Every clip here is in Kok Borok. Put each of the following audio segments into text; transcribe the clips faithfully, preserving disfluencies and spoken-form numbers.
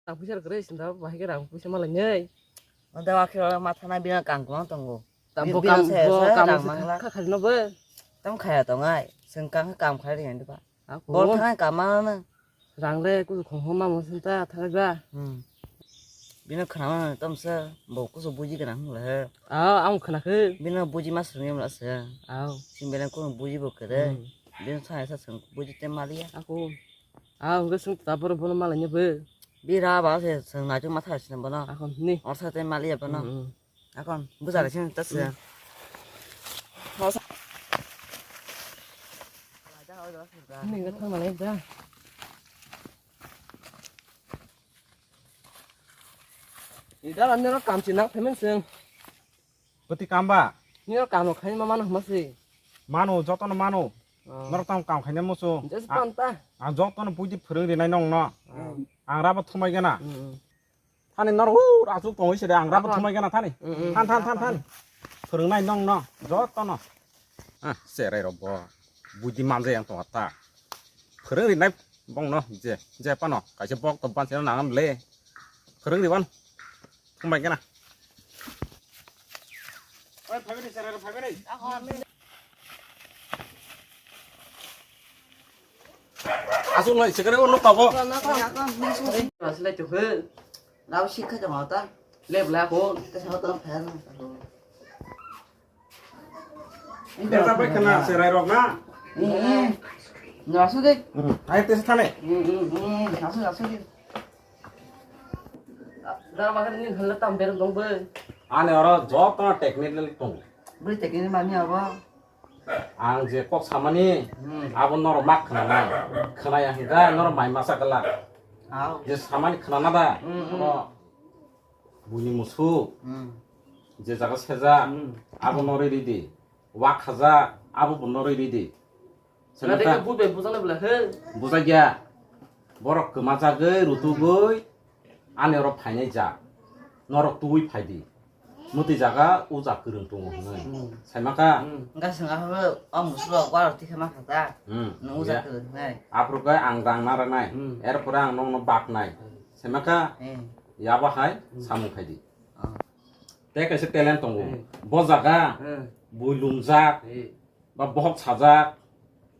Rang puisa rwgwi sinda bahai khe rang puisa malai nai. Oda wakhe oro matha na bina kang kwmang tongo. Tam Bi-, bo bina kam se bo se kam rang se mangla. Kha khajno bo. Tam khaya tongai. Seng kang kam khai ri ando ba. Ako. Bol thangai kam mana na. Rang le ku khong khong ma mo sinta thangai ba. Hmm. Bina khana ma tam se bo ku so buji kana hung le. Ah, ang khana khe. Bina buji ma sung yam la se. Aw. Sim bina ku buji bo kere. Hmm. Bina sa sa sung buji te maliya. Ako. Ah, hwnkhe chwng taboro bono malai nw bo. Bira ba se chwng naitok ma thai sini bono. Akon ni. Orsa tei maliya bono. Mm, mm. Akon bujari sini ta se. Mm. Orsa. Ni ga thang malai da. Ida lan nero kam chinak themen seng. Bwtwi kam ba? Nini o kam rok khaima mano hwnma se. Mano, jotono mano. Oh. Norok tamo kam khaina muchung. Just A-, panta. Ang jotono buidi phwrwng rinai nongno. Oh. Ang rabo thumai gana. Mm, mm. Thani norok ur achuk tongwi se de, ang rabo Aha. Thumai gana thani. Mm, mm. Than, than, than, than. Phwrwngnai nongno, jotono. Ah, cherai rok bo. Buidi manjai ang tongkha ta. Phwrwng rinai bongno je, je phano kaisa bok to banchino nangam le. Phwrwng riban. Thumbai gana. Oi, phaibai ni, cherai rok phaibai ni. Asuk lai, cherai rok nuk tabo. Asilai tu he. Lau sikha jama ta. Lep la ko. Kasa ta phai na. Eta bai khna cherai rok na. Eh. Nasu de. Hmm. Hai tes thane. Hmm, hmm, hmm. Nasu, nasu de. Dara bakar ni halla tam ber dong bai. Ani oro joto technical tong. Bri technical mani abo. Ang je kok samani, Hmm. Abo norok ma khna nai. Khna ya hingka norok mai masa kala. Aw. Je samani khna na da. Hmm, hmm. Oro Buini musu, Hmm. Je jaga sejak, Hmm. Abo norwi ridi. Wak khajak, abo bo norwi ridi. Nade Seleka. Ka bui bai bujana bela he. Bujakya. Borok kwmajagwi, rutugwi, ani oro phainai jak. Norok tubui phaidi. Mwtwi jaga uja kwrwng tongo hwnwi. Hmm. Saimaka? Hmm. Wngkha swngha hwnwi o musu rok warok tikhe ma kha ta. Hmm. Nwng uja Ya. Kwrwng hwnwi. Aphuru khe ang rang na rwnai. Hmm. Erpore ang nokno baknai. Hmm. Saimaka? Hmm. Yabo hai Hmm. Samung khaidi. Ah. Tei kaisa talent tongo. Hmm. Bo jaga Hmm. Bui lungjak, Hmm. Ba bohok sajak,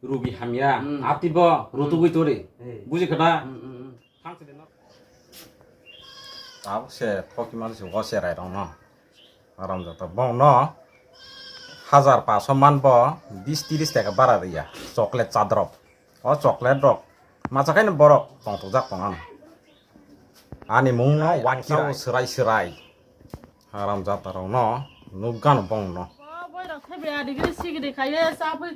rugi hamya, Hmm. Ati bo rutugwi Hmm. Turi. Hmm. Buji khna? Hmm, hmm, hmm. Thang sini no. Abo se phoki mani se go se rai rong no. Aram jata bong no. Hajar paso man bo bis tiris taka bara riya. Chocolate chadrop. O chocolate rok macha khaino borok tongthokjak tong ano. Ani mungno wansao swrai swrai. Haram jata rokno nukgano bongno. Bo boirok thaibai adigiri sigiri khaiye chapui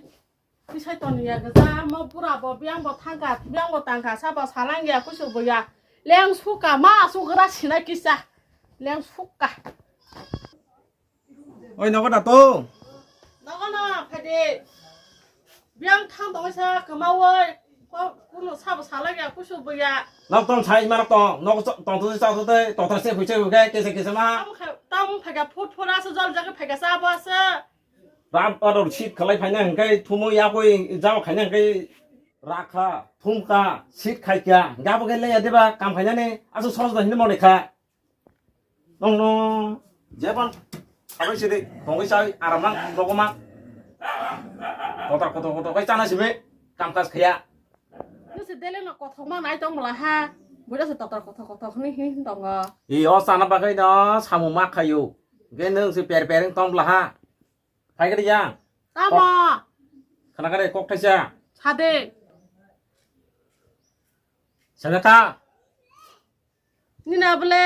twisai toni ya gajamo pura bo biyang bo thangkha biyang bo tangkha sabo salang ya kusu bo ya leng suka ma sugra sinai kisa leng suka. Oi, nogo da to? Nogo no, phai de. Biyang thang tongwi sa kwmawi. Ko, kuno sabo salai ya, kusu bo ya. Nok tong sai ma nok tong. Nok tong to sa to te, to ta se hui se hui ke, ke se ke se ma. Tam kha, tam phai ka phut phut asa jol jage phai ka sa bo asa. Ram pa dor shit khalai phai na hingkai thumo ya koi jama khai na hingkai rakha, thum ka, shit khai kya. Ga bo ke le ya deba, kam khai na ne, asu sos da hin mo ne kha. Nong no, jeban, sabai sidi, tongwi sai, aram nang, rokoma. Kotor, kotor, kotor, kai chana sibe, kam kaj khaya. Nisi dele no kothok ma nai tong mala ha. Buda se totor kothok kothok ni hin tongo. I o sana bagai no, samu ma khayu. Ge nung si per per tong mala ha. Phai gari yang. Tamo. Kok-, khana gari kok thaisa. Sade. Sana ta. Nina bole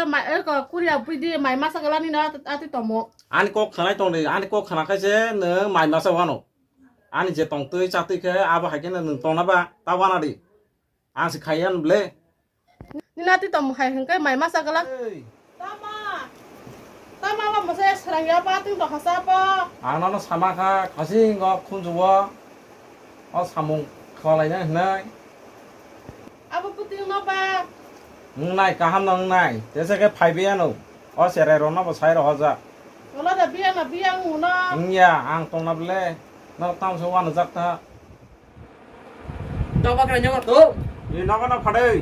mai, eh, ko, kuria bui di, mai masa gala nina at-, ati tomo. Ani kok khanai tong di, ani kok khana khaise nwng mai masa wano. Ani je tong twi cha twi khe abo hai khe nwng tong na ba, ta wana di. Ang se khaiya bole. Nina ati tomo hai hwnkhe mai masa gala. Ei. Tama. Tama ba masa serang ya ba ting to hasa ba. Ang nono sama kha, khasing go khunju o. O samung khwlai na hwnai. Abo puting no ba. Wngnai, kaham no wngnai. Tesa khe phai biya no. O cherai rok no bo sai rok o jak. Wala da biya no biya wng no. Wngya, ang tong na bole. No tamo se wano jak ta. Tamo khe nyago to. Ni nogo no phadoi.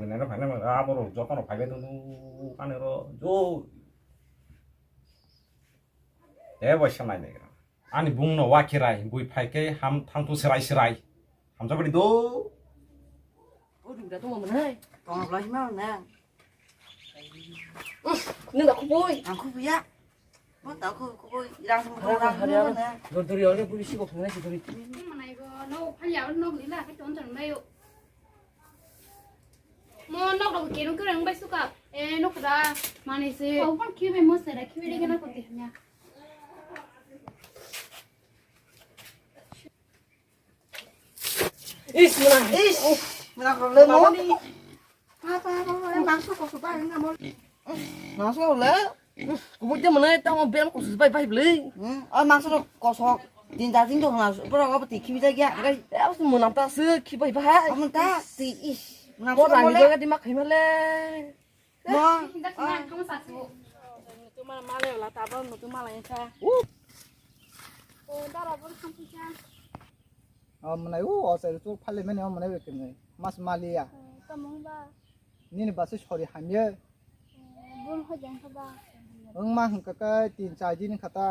bini no phaina ma abo rok joto no phaibai tong ani ro jo. Te bo sanai ne ani bung no wa khirai bui phai ke ham thang tu serai serai. Hamjabadi do. O dum da tong mo nai. Tong lo hima na. Nung da khubui. Ang khubui ya. Mo ta khu khubui. Rang sung rang sung na. Dor dor yore bui si bo khang na si dori. Ni manai go no phali ya no ni la ke ton ton mai yo. Mo nok rok kerung kerung bai suka. E nok da mani se. Ko pon khibe mo se da khibe de na ko te nya. Is muna. Is. Muna ko le mo. Pa pa pa pa mangso ko suka na mo. Mangso le. Kubui de muna tamo bem ko subai bai ble. Hmm. O mangso kosok. Tin ta tin to na pura ko ti khibi ja ya. Gai. Ya su muna ta su khibai bai. Amun ta ti is. Muna ko rang mo le. Ga di mak khai male. Mo. Mutu mala mala la ta ba mutu mala ya sa. O dara bor khampu sa. O mwnai o o chai rwchuk phali mani o mwnai bai kwrwnwi mas maliya. Tamung ba. Nini basi sori hamye. Bun hojang kha ba. Wng ma hwnkha khe tin char din kha ta.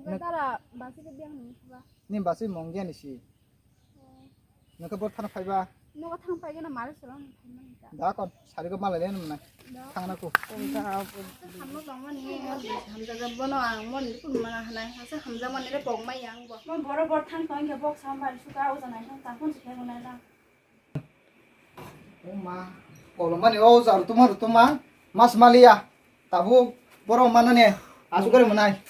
Nang dara basi khe biyang hwnwi kha ba. Nini basi mong ya ni si. Nang khe bor thana phai ba. Nogo thang paigana mare solo thangmani ta. Da kon, sari ko malai le nang. Da. Thangna ko. Hamno tongmani, hamjaga bono ang mon kun mana hanai, asa hamjak mani le pok mai yang bo. Mon boro bor thang tong ke bok sambar suka o janai thang tang kun sikhe gunai na. O ma, kolomani o jar tuma rutuma, mas malia, tabu boro manane, asukare manai.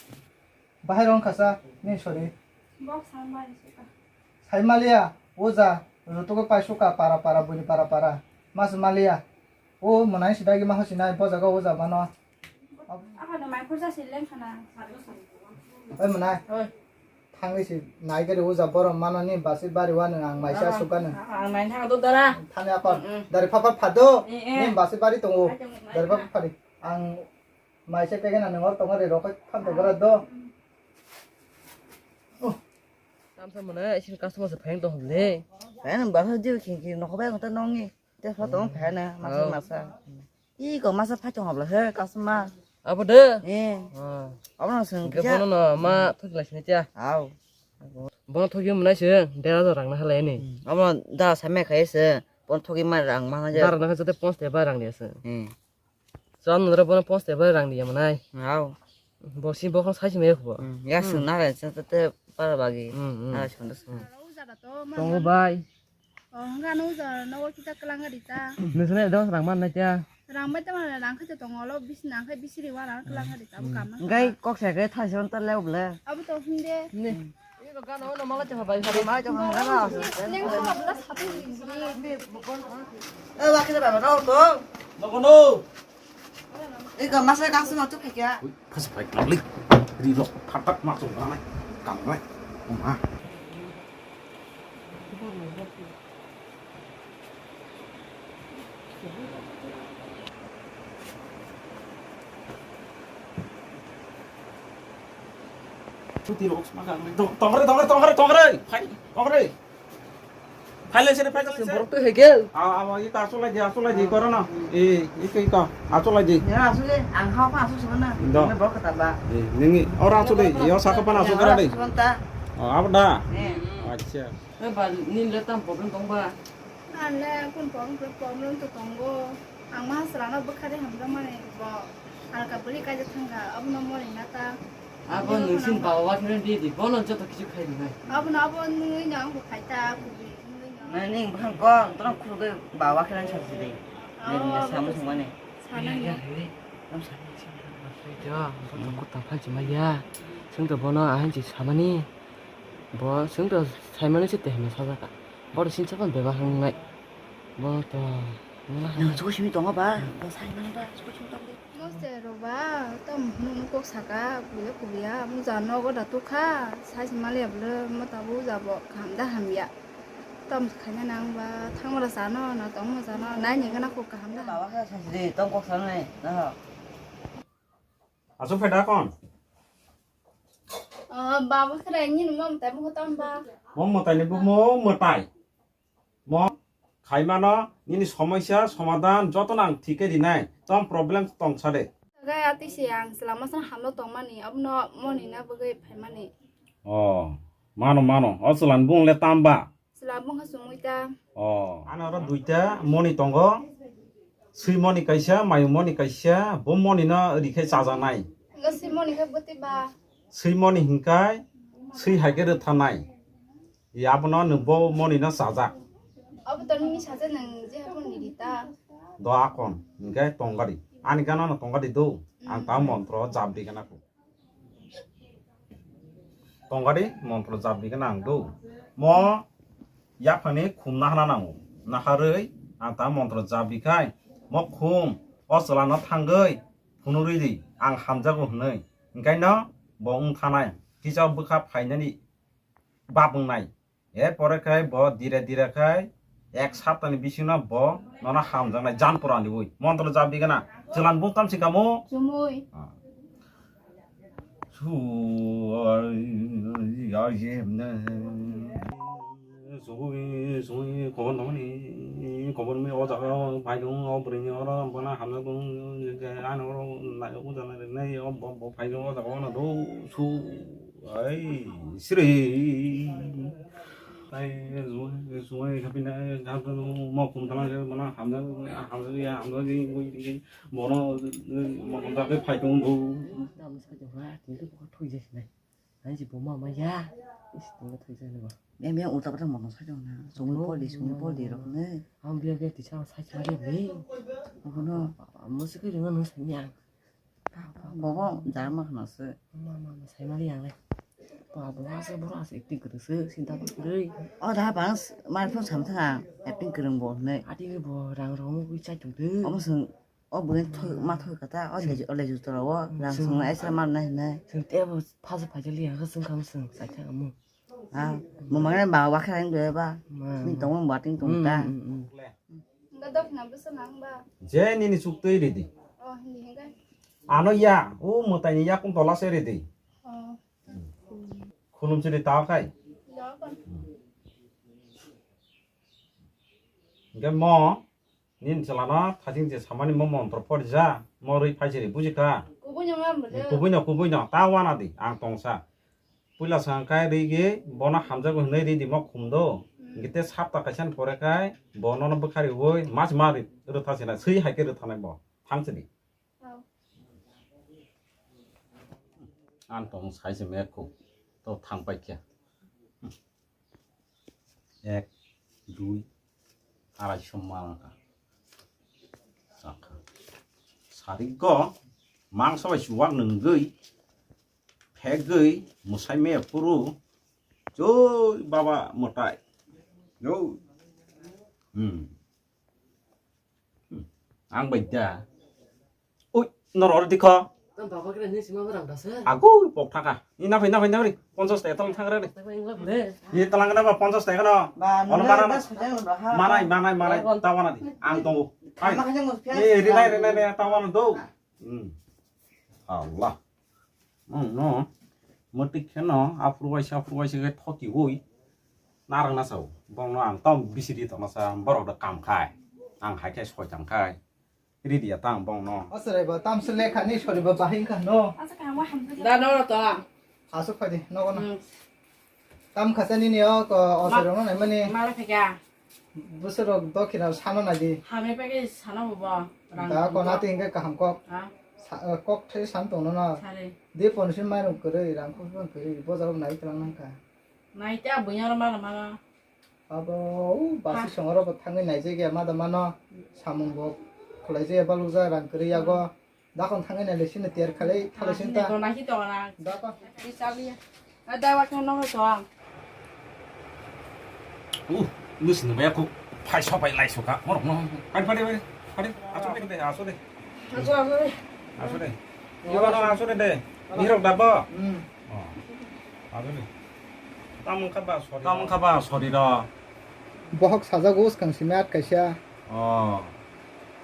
Bahai rong khasa, ni sorry. Bok sambar suka. Saimaliya, oja, rutugo paisuka, para para, buini para para. Mas maliya. O mwnai sidagi ma hosinai, bojago oja mano. Aha no mai khursa si leng khana. Oi mwnai. Oi. Thangwi si nai gari oja borok mano ni basi bari wano ang maisa sukano. Ang nai thang do dara. Thani akon. Mm, mm. Dari papa phado. Eh, eh. Ni basi bari tongo. Dari papa phadi. Ang maisa pegena nangor tongo re rokoi phan to gara do. Tamsa mwnai, isin customer se phai tong le. Phai nang bahai jil khing khing nokho bai ta nongni. Te pha tong phai na masa masa. I ko masa phai tong habla he customer. Abo de? Eh. Ah. Abo no sung kisa. Bono no ma thok lai sini cha. Au. Bono thok yum nai se, dera do rang na halai ni. Abo da sa me khai se, bono thok yum rang ma ja. Dar na jate pons te ba rang dia se. Eh. Chwla nwngra bono pons teba rang diya mwnai. Hao. Bo si bokhong sai simi rwkho. Hmm, ya swng nare, chwng tete para bagi. Hmm, hmm. Nare swng da swng. Tongo bai. Oh, hwnga no uja no o kita kwlanga rita. Nusne dos rang man na kya? Rang bai tama rang khacha tongo lo bis nang khai bisiri wa rang kwlanga rita abo kama. Ngai kok sa ke thai son ta leo ble. Abo to hinde. Ni. Iko gana ono mala chapa bai. Mala chapa gana. Neng ko abla satu. Eh, wakil baba no to. Nogo no. Iko masa kasu ma tu kya. Phasa bai kali. Ri lo phatak ma chong nai. Kam nai. Ma. Chuti rok sma kang. Tongre, tongre, tongre, tongre. Phai, tongre. Phai le sini, phai le sini. Borok to hegel. A, a, ita asulai di, asulai di, koro no. E, iko, iko, asulai di. Ya, asule, ang hao pa asu sibana. Do. Ini borok kata ba. E, nini, ora asulai, yo saka pana asu kara di. Asu sibanta. Oh, apa da? Eh. Acha. Eh, ba, nini le tam problem tong ba? Ang le kun problem, problem to tongo. Ang ma hasra no bwkha de hamjakmani bo. Halka bwlwi kaijak thangkha, abono mori na ta. Abo nwng sin baba wakheno di di, bono joto kichu khai di nai. Abono abo nungwi no ang bo khai ta, kubui nungwi no. Nai ning bwkhang kok, bono khulugwi baba wakheno sa si di. Oh, nini abo samo to sungmani. Sanani. Tam sa. Ja, bono kota phalchi maya. Sungto bono ahanchi samani. Bo sungto saimani se tehma sajaka. Bodo sinsa pan bebak wngnai. Bo to nang chuko simi tongo ba? Bo saimani ba chuko simi tongo. Mo se ro ba, tam nung kok saka, kuya kuya, mo ja nogo da tukha, sai se mali ablo, mo tabu ja bo, kaham da hamya. Tam khaina nang ba, thangmara sano, na tongma sano, nai ni gana kok kaham da. Baba kha sai se, tong kok sano nai, na ho. Aswk phai da kon? Ah, baba khwrai nini mom tai mokho tong ba? Mom mwtai ni bumo mwtai. Mo khaimano nini somosya somadan jotono ang thik khe rinai. Tom problem tong sa de. Gai atwi se ang chwla masa hamlo tongmani, abono moni na bagwi phaimani. Oh, mano, mano. O chwlani bung le tam ba? Chwla bung ha chumui ta. Oh. Ano oro duita moni tongo. Swi moni kaisa, mayu moni kaisa, bo moni no ri khe chajaknai. Nga swi moni khe bwtwi ba? Swi moni hinkai, swi hai khe rwthanai. Abono nwng bo moni no chajak. Abo to nini saja nwng je hapon ni rita. Do akon, hinkai tongari. Ani gana no tongari do. Ang ta montro jab di gana ko. Tongari montro jab di gana ang do. Mo yaphangni khum nahana nango. Naharwi ang ta montro jab di khai. Mo khum o chwla no thangwi phunugwi di, ang hamjago hwnwi. Hinkai no bo wng thanai. Kisa bwkha phainani bap wngnai. Er pore khai bo dire dire khai ek saptani bisingo bo nono hamjaknai jan pura ni ui. Montro jab di gana. Chwlan bung tam si kamo? Chumui. Ah. Su-, ai, ai, ai, ai, sugui, sugui, khobor nangmani, khobor mi o jaga o paidung, o bwrwini oro bana hamjakdung, ani oro nai o jana nai o bo, bo paidung o jaga o na do, su, ai, siri. Ai, su. Sumai kha pina, eh, jang to mo kum tala je, mana hamjak, hamjak ya, hamjak di, di, di, bono, eh, mo kum ta phai tong do. Dam sa jo ha, tin to ko thoi je nai. Nai ji bo ma ma ya. Is, tin to thoi je nai ba. Mem mem ulta pata mono sa jong na. Sumai pol di, sumai pol di rok ne. Ang biya biya ti sa sa sa re le. Abono. Mo se ke ringa no sa nya. Bobo jarma khna se. Ma, ma, ma, sai mali yang le. Ba, bo ase, bo ase, acting kwrwi se, sinta kwrwi. O da bang, mar phone sam thang, acting kwrwng bo hwnwi. Ati bo rang rong wi chai tong de. Omo swng, o bwrwi thoi, ma thoi kata, o leju, o leju tora o, rang swng ai sa mar nai hwnwi. Swng te bo phasu phasu li yang swng kham swng, sai thang amu. Ah, mo mangai ba wa kha ang de ba. Ma, ni ma. Tong ba ting tong ta. Mm, mm, mm. Enggak dok na bisa nang ba. Je nini chuk twi ridi. Oh, hindi enggak. Ano ya, o mwtai ni yakung tola se ridi. Oh. Khulum sidi ta khai. Ya kan. Enggak mo. Nin chalano thajing je samani mo montro pori ja, mo rwi phai siri buji kha. Kubui no ngam bole. Kubui no, kubui no, ta wana di, ang tongsa. Puila swng kai rwi gi, bono hamjago hwnwi rwi di mo khum do. Hmm. Gite sapta kaisa ni pore kai, bono no bwkhari wi, mas ma ri, rwtha sina, swi hai khe rwthanai bo. Thang sidi. Oh. Ang tong sai se me khu, to thang pai khe. Ek, dui, arai som ma ka. Sakha. Sari go, mangso bai suwak nungwi, phegwi, musai me puru, joi baba motai. Yo. Hmm. Hmm. Ang bai da. Ui, norok oro dikho. Tang baba kre ni sima rang dasa. Agu pok thaka. Ina phai, na phai, na phai. Ponchas taka tong thang re. Tang bai ingla bole. Ye talang na ba ponchas taka no. Ba, olo nuna mana na. Das phai jang ba ha. Manai, manai, manai. Ba, ba. Tawana di. Ang tongo. Hai. Tama kajang mo. Ye, rinai, rinai, rinai, tawana do. Hmm. Allah. Hmm, no. Mati kheno, aphuru waisa, aphuru waisa khe thoti ui. Narang na sao. Bong no ang tam bisiri tong na sa, borok da kam khai. Ang hai khe soi tang khai. Ridi ya tang bong no. Aswrai ba tam se lekha ni sori ba bahing kha no. Da no to. Aswk phai di nogo no. Hmm. Tam khasa nini o ko Ma-, osai rok no nai mani. Mala phai kha. Bwswk rok dokhina sano nai di. Hamya phai khe sano bo. Rang Da ko bo. Nati hingke kaham kok. Ha? Sa-, eh, kok thai san tong no no. Sare. Di pon sin mai rok kwrwi rang kok bang kwrwi bojar rok nai tlang nang kha. Nai ta bunya ro mala mala. Abo, u, basi Ha. Songoro bo thangwi naijak ya, ma da mano, samung bo khwlaijak ya, balukjak, rang kwrwi yago. Dakon thangwi naile sini tiyar khalai, thalai sini ta. Naki to na. Dakon. Di chali ya. A, da wa khe no to ang. Uh, lu sini ba ya kuk phai so bai lai so ka. Morok no. Phai, phai, phai, phai. Aso de, aso de. Aso, aso de. Aso de. Yo, no, aso de de. Nirok da bo. Hmm. Oh. Aso de. Tamung kha ba sori. Tamung kha ba sori ro. Bohok sajak us kang simi at kaisa. Oh.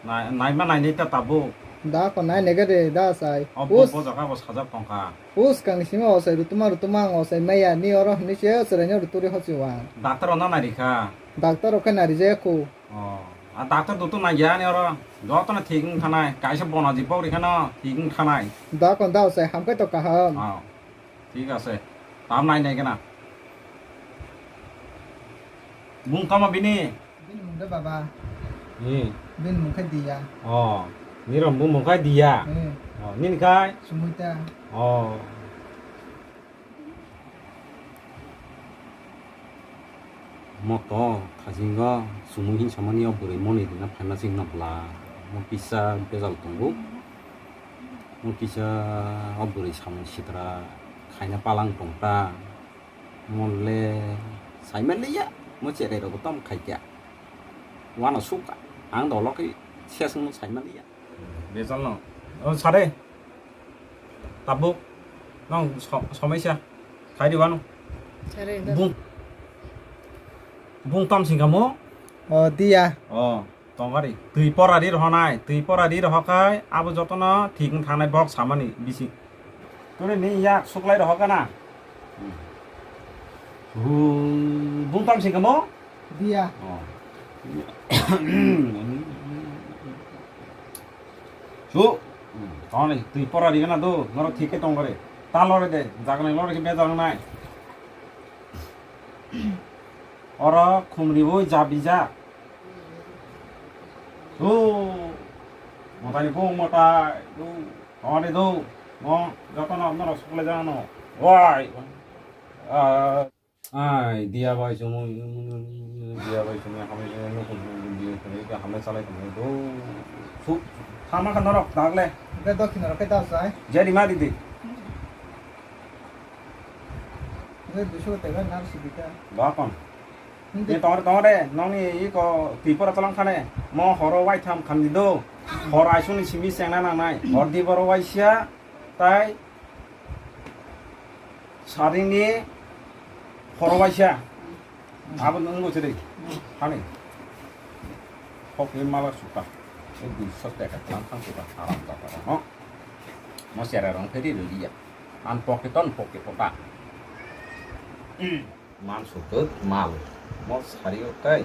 Nai, naima nainai ta tabuk. Da ko nai nega de da sai. Oh, bo, us. Bo jaga bo sajak tong kha. Us kang simi osai rutuma rutuma ang osai maya ni oro hini se chwrai no ruturi hochi wa. Doctor ono nai rikha. Doctor oke nai rije ku. Oh. A doctor dutu nai ya ni oro. Joto na thik wng thanai. Kaisa bona ji pok rikha no thik wng thanai. Da ko da osai hamkai to kaham. Oh. Thik ase. Tam nai nai kena. Bung tamo bini? Bini mung de baba. Ni. Bini mung khe Diya. Oh. Ni rom bung mung khai Diya. Eh. Oh, nini khai? Sumuita. Oh. Moto thasingo sumui hinsamani o bwrwi moni rina phaima singna bwla. Mo kisa bejal tongo. Mo kisa o bwrwi samung sitra khaina palang tongta. Mo le saimaliya. Mo cherai rok tom khaikya. Wano suka. Ang dolo khe sesung no saimaliya. Bejal no. O sare. Tabuk. Nong so-, somaisa. Khai di wano. Sare, da. Bung. Bung tam singkamo? O, Diya. O, tongari. Twi pora ri rohonai. Twi pora ri rohokai. Abo jotono thik wng thangnai bok samani bisi. Tore ni yak suklai rohokana. Hu, bung tam singkamo? Diya. Oh. Su. Toni twi pora rigana do, noro thik khe tong gore. Ta lore de, jagnai lore khe bejak nai. Oro khumriwi jabijak. Thu, mwtaini bung mwtai, thu, tongani thu, mo, jotono norok suklai jano. Wai. Ah, ai, diya bai chumui, diya bai chumui, hamai chumui, nukung chumui, diya chumui, hamai chalai chumui, thu. Su, thama kha norok, dagle. Hwnkhe dokhin norok khe ta sai. Jeri ma di di. Hwnkhe duiso tega nar sibika. Bakon. Ni tongre tongre, nongni iko Tripura tolong thane, mo horo waitham khamdi do, hor aisuni simi chengna nangnai, hor di boro waisa, tai saringni horo waisa, abo nungbo chiri, hani, hokni mala suka, e dui sot teka tlang thang suka, aram da para, no? Mo sere rong pheri riliya, an pocket on pocket pota. Mangso twk mal. Mo sario tei.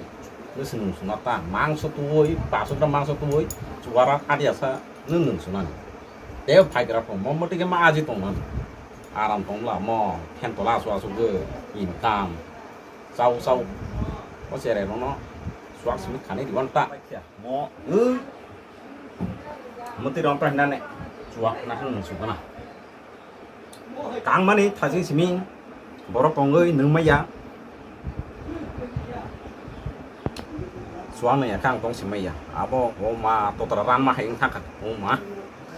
Nwswng nwng suna ta. Mangso tuwi, pasukra mangso tuwi. Chuwara adia sa nwng nwng sunani. Tei phaigra pho mo motike ma aji tongnani. Aram tongla mo phen tola asuk asuk gwi income. Chau chau. Mo cherai rono suak simi khani diwan ta. Mo, ui. Moti rom ta hinane. Chuak na nwng sukana. Kangmani thajing simi borok tongwi nungmaya. Chuang naya kang tong simaya. Abo o ma totra ran ma hai wngkha kha. O ma.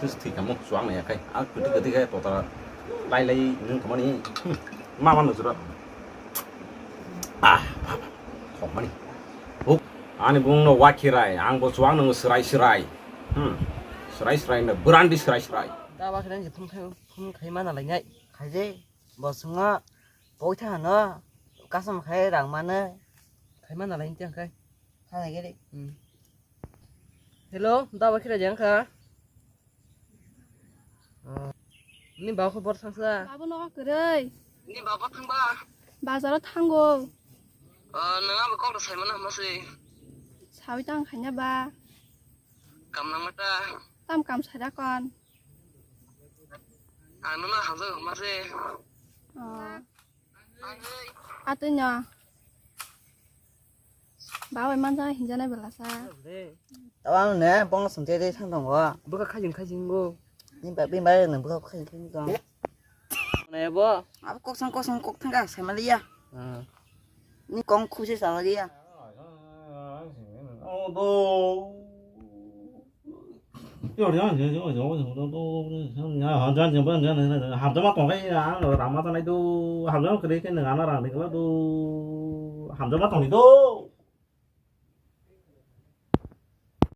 Khis thwi kamo chuang naya khai. A kwtwi kwtwi khai totra lai lai nung khamani. Ma ma nujura. Ah. Khokmani. Huk. Ani bung no wakhirai. Ang bo chuang nung srai srai. Hmm. Srai srai no. Brandi srai srai. Da ba khe phun khai, phun khai mana lai ngai. Khaije. Bo swngo, poitha hano, kasam khai rang mano, khai mano lai tiang khai. Thana gede. Hmm. Hello, da ba khira jang kha. Oh. Ni ba khobor thangsa. Babu no kwrwi. Ni baba thangba. Bazaro thango. Ah, nang abo kok sai mano hamasi. Sawi tang khaina ba. Kam nang mata. Tam kam sai da kon. Ang nono hamjak hwnma se. Oh. Atwino. Babai manjak hinjanai belasa. Tawang ne bong sung te te thang tongo. Bwkha khajing khajing go. Ni ba bini bai nang bwkha khajing khajing tong. Nai bo. Abo kok sang kok sang kok thang ka sai maliya. Ah. Ni kong khuse sa maliya. Hamjama tongkhe ang rama tanai do, hamjama kwrwi khe nang ano rang di kwlai do, hamjama tongdi do.